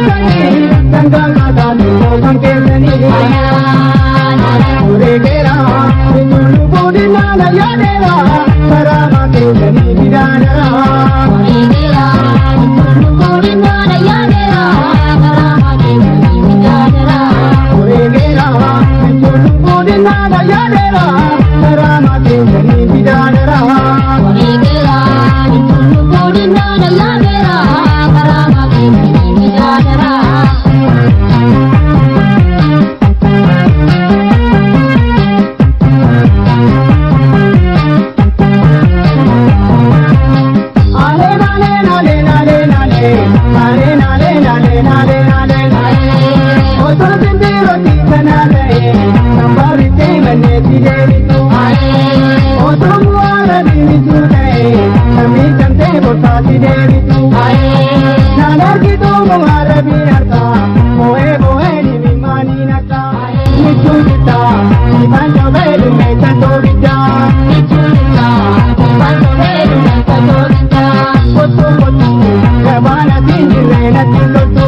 keessanii sangaan kaataan kan keessanii. Uregeera tullu budinaan yaadeera karaa keessanii fidaadara. Uregeera tullu budinaan yaadeera karaa keessanii fidaadara. Uregeera tullu budinaan yaadeera karaa keessanii fidaadara. Uregeera tullu budinaan yaadeera karaa keessanii fidaadara. Ale nale nale nale nale ale nale nale nale nale nale. Otoo simbirrooti kana ta'e sambaaritti manneetti deebitu. Otoo bu'aara deebitu ta'e samii samtee bosaatti deebitu. Naan argitu bu'aara biarta moo'ee moo'ee ni mimaanii naqqa. Michuu jirta ifaan jobee dhumeessa toogichaa. Kottu kottu gabaana siinjirree natti toltu.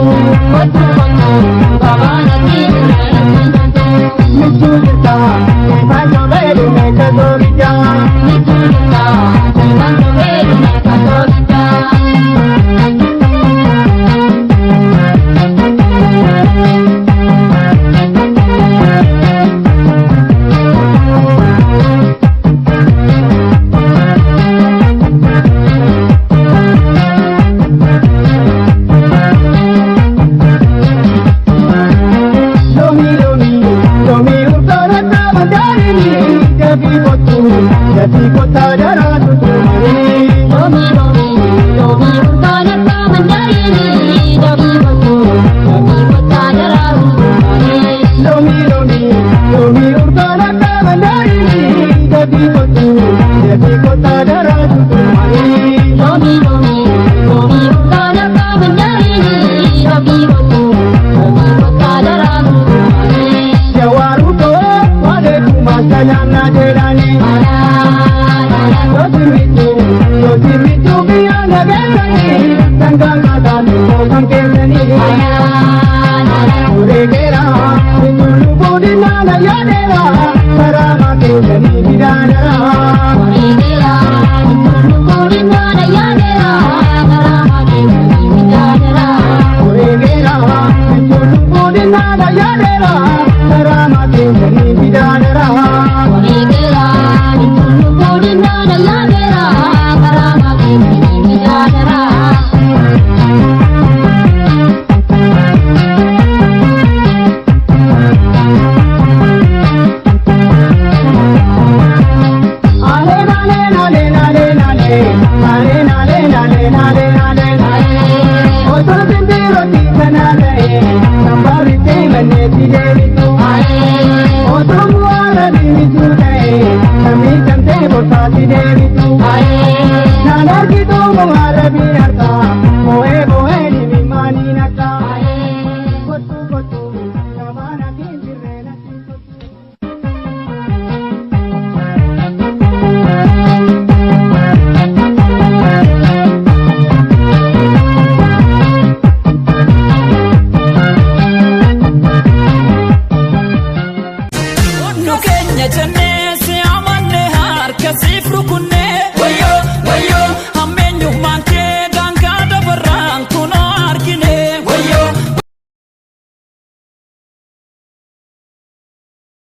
Michuu jirta ifaan jobee dhumeessa toogichaa. Lomi lomi lomi urtoora saamandaarini dafii kottu dafii kottaa daraatu tumanii. Lomi lomi lomi urtoora saamandaarini dafii kottu dafii kottaa daraatu tumanii. Jawaaru koo waalekumaa salaam naa jedhani. Yooti mitu yooti mitu biyya nageessanii sangaan kaataan kan keessanii. Uregeera tullu budinaan yaadeera karaa keessanii fidaadara. Uregeera tullu budinaan yaadeera karaa keessanii fidaadara. Ale nale nale nale nale ale nale nale nale nale nale. Otoo simbirrooti kana ta'e sambaaritti manneetti deebitu. Otoo bu'aara deebitu ta'e samii samtee bosaatti deebitu. Naan argitu bu'aara.